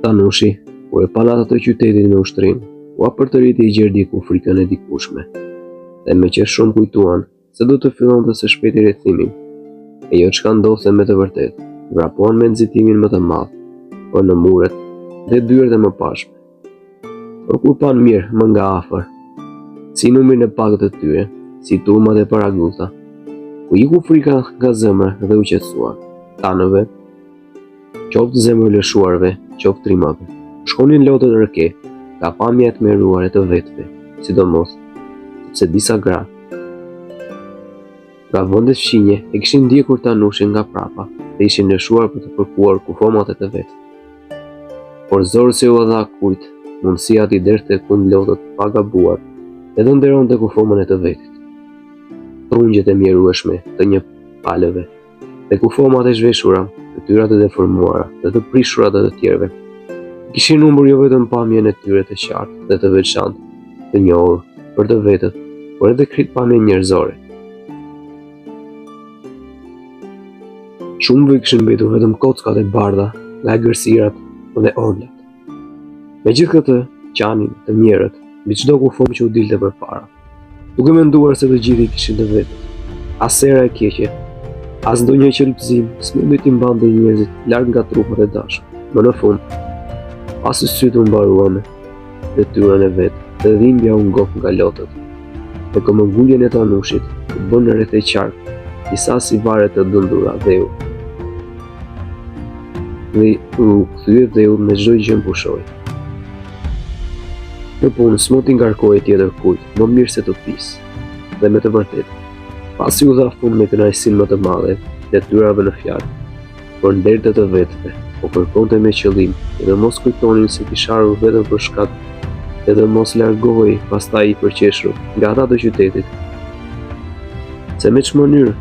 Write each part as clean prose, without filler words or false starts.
Tanushi, kur e panë ata të qytetit me ushtrinë, ua përtëriti gjer diku frikën e dikurshme. Dhe meqë shumë kujtuan se do të fillonte së shpejti rrethimi, e jo çka ndodhte me të vërtetë, vrapuan me nxitimin më të madh, për në muret dhe dyert e mëparshme. Por kur panë mirë më nga afër, si numrin e pakët të tyre, si turmat e paragulta, u iku frika nga zemra dhe u qetësuan. Tanëve, qoftë zemërlëshuarve, qoftë trimave, shkonin lotët rrëke nga pamja e tmerruar e të vetëve, sidomos, sepse disa gra, nga vendet fqinje e kishin ndjekur Tanushin nga prapa dhe ishin lëshuar për të kërkuar kufomat e të vetëve. Por zor se iu dha kujt mundësia t'i derdhte kund lotët pa gabuar dhe të nderonte kufomën e të vetit. Trungjet e mjerueshme të një palëve dhe kufomat e zhveshura, fytyrat e deformuara dhe të prishura të të tjerëve, kishin humbur jo vetëm pamjen e tyre të qartë dhe të veçantë, të njohur për të vetët, por edhe krejt pamjen njerëzore. Shumëve kishin mbetur vetëm kockat e bardha nga egërsirat dhe orlat. Megjithëkëtë, qanin të mjerët, mbi çdo kufomë që u dilte përpara, duke menduar se të gjithë i kishin të vetët. As era e keqe, as ndonjë qelbëzim, s'mundi t'i mbante njerëzit larg nga trupat e dashur. Më në fund, pasi sytë u mbaruan me detyrën e vet dhe dhimbja u ngop nga lotët, me këmbënguljen e Tanushit, u bënë rreth e qark, disa si varre të dendura dheu. Dhe u kthye dheu me çdo gjë pushoi. Kjo punë s'mund t'i ngarkohej tjetër kujt, më mirë se Topisë. Dhe me të vërtetë, pasi u dha fund me kënaqësinë më të madhe, detyrave në fjalë, për nder të të vetëve, po kërkonte me qëllim që të mos kujtonin se kish ardhur vetëm për shkak dhe të mos largohej pastaj i përqeshur nga ata të qytetit. Se me ç'mënyrë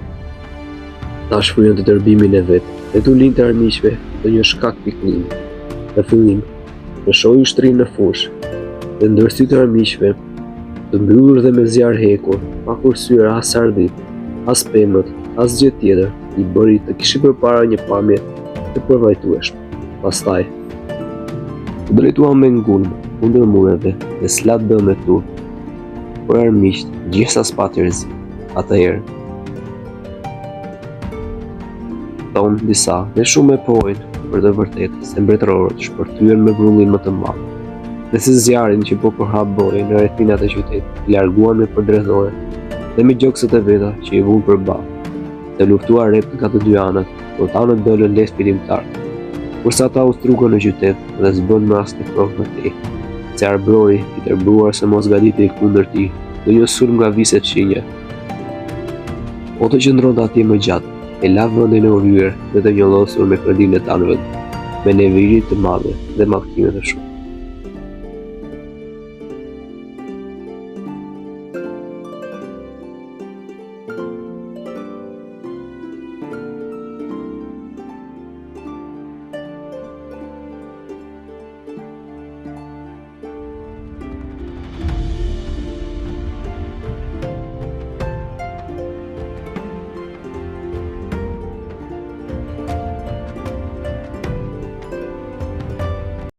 ta shfryonte tërbimin e vet dhe t'u linte armiqve ndonjë shkak pikëllimi. Në fillim, lëshoi ushtrinë në fushë dhe ndër sytë e armiqve, të mbyllur dhe me zjarr hekur, pa kursyer as hardhitë, as pemët, asgjë tjetër, i bëri të kishin përpara një pamje të përvajtueshme. Pastaj, u drejtua me ngulm kundër mureve dhe s'la dëm e turp për armiqtë gjithsa s'pati rrezik. Atëherë, thonë disa dhe shumë e pohojnë për të vërtetë se mbretërorët shpërthyen me vrullim më të madh dhe se zjarrin që po përhapej në rrethinat e qytetit e larguan me përdredhore dhe me gjokset e veta që i vunë përballë. Se u luftua rreptë nga të dy anët, por tanët dolën lehtë fitimtarë. Kurse ata u strukën në qytet dhe s'bënë më asnjë provë më tej, se Arbërori, i tërbruar se mos gatitej kundër tij ndonjë sulm nga viset fqinje, Po të qëndronte atje më gjatë, e la vendin e urryer dhe të njollosur me kërdinë e tanëve, me neveri të madhe dhe mallkime të shumta.